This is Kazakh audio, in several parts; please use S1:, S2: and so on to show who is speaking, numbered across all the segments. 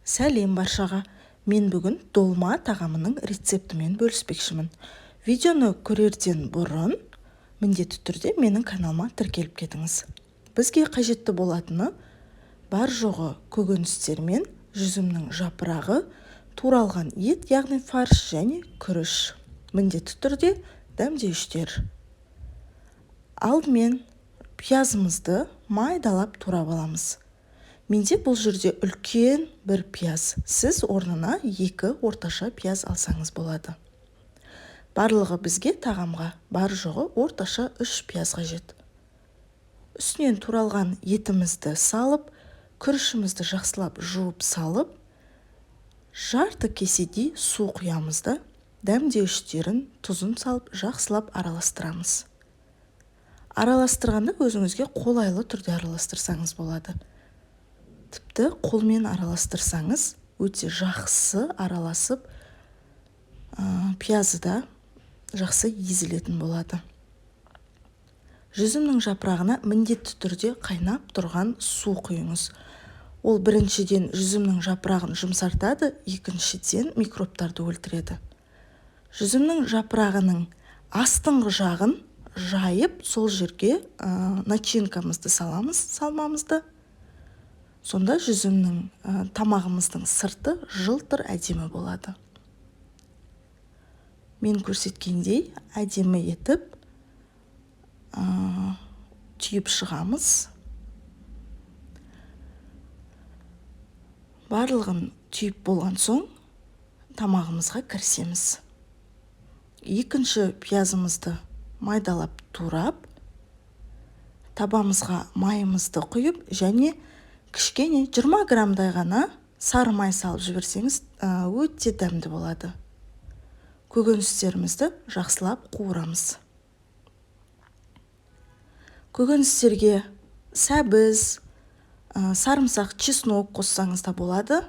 S1: Сәлем баршаға! Мен бүгін долма тағамының рецептімен бөліспекшімін. Видеоны көрерден бұрын міндетті түрде менің каналыма тіркеліп кетіңіз. Бізге қажетті болатыны бар жоғы көкөністер мен жүзімнің жапырағы, туралған ет, яғни фарш және күріш. Міндетті түрде дәмдеуіштер. Алдымен пиязымызды майдалап турап аламыз. Менде бұл жерде үлкен бір пияз. Сіз орнына 2 орташа пияз алсаңыз болады. Барлығы бізге тағамға бар жоғы орташа 3 пияз қажет. Үстінен туралған етімізді салып, күрішімізді жақсылап жуып салып, жарты кеседей су құямыз да, дәмдеуіштерін, тұзын салып жақсылап араластырамыз. Араластырғанда өзіңізге қолайлы түрде араластырсаңыз болады. Тіпті қолмен араластырсаңыз өте жақсы араласып, пиязы да жақсы езілетін болады. Жүзімнің жапырағына міндетті түрде қайнап тұрған су құйыңыз. Ол біріншіден жүзімнің жапырағын жұмсартады, екіншіден микробтарды өлтіреді. Жүзімнің жапырағының астыңғы жағын жайып, сол жерге начинкамызды саламыз, салмамызды. Сонда жүзімнің тамағымыздың сырты жылтыр әдемі болады. Мен көрсеткендей әдемі етіп түйіп шығамыз. Барлығын түйіп болған соң тамағымызға кірісеміз. Екінші пиязымызды майдалап турап, табамызға майымызды құйып және кішкене 20 граммдай ғана сары май салып жіберсеңіз, өте дәмді болады. Көкөністерімізді жақсылап қуырамыз. Көкөністерге сәбіз, сарымсақ, чеснок қоссаңыз да болады.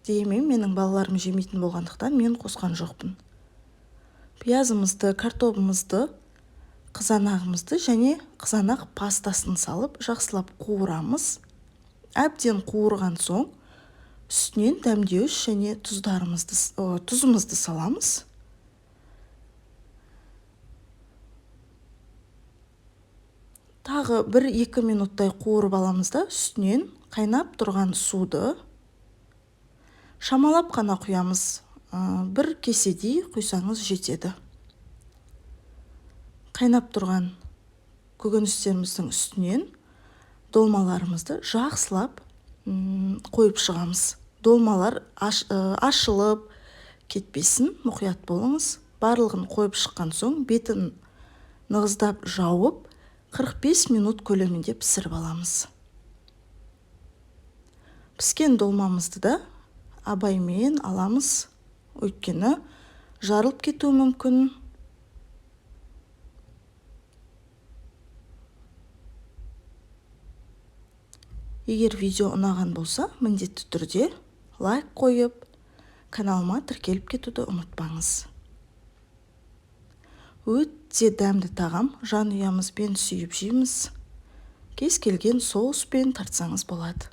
S1: Дегенмен менің балаларым жемейтін болғандықтан мен қосқан жоқпын. Пиязымызды, картобымызды, қызанағымызды және қызанақ пастасын салып жақсылап қуырамыз. Әбден қуырған соң үстінен дәмдеуіш және тұзымызды саламыз. Тағы 1-2 минуттай қуырып аламыз да, үстінен қайнап тұрған суды шамалап қана құямыз. Бір кеседей құйсаңыз жетеді. Қайнап тұрған көкөністеріміздің үстінен долмаларымызды жақсылап қойып шығамыз. Долмалар ашылып кетпесін, мұқият болыңыз. Барлығын қойып шыққан соң бетін нығыздап жауып, 45 минут көлемінде пісіріп аламыз. Піскен долмамызды да абаймен аламыз, өйткені жарылып кетуі мүмкін. Егер видео ұнаған болса, міндетті түрде лайк қойып, каналыма тіркеліп кетуді ұмытпаңыз. Өте дәмді тағам, жанұямызбен сүйіп жейміз. Кез келген соуспен тартсаңыз болады.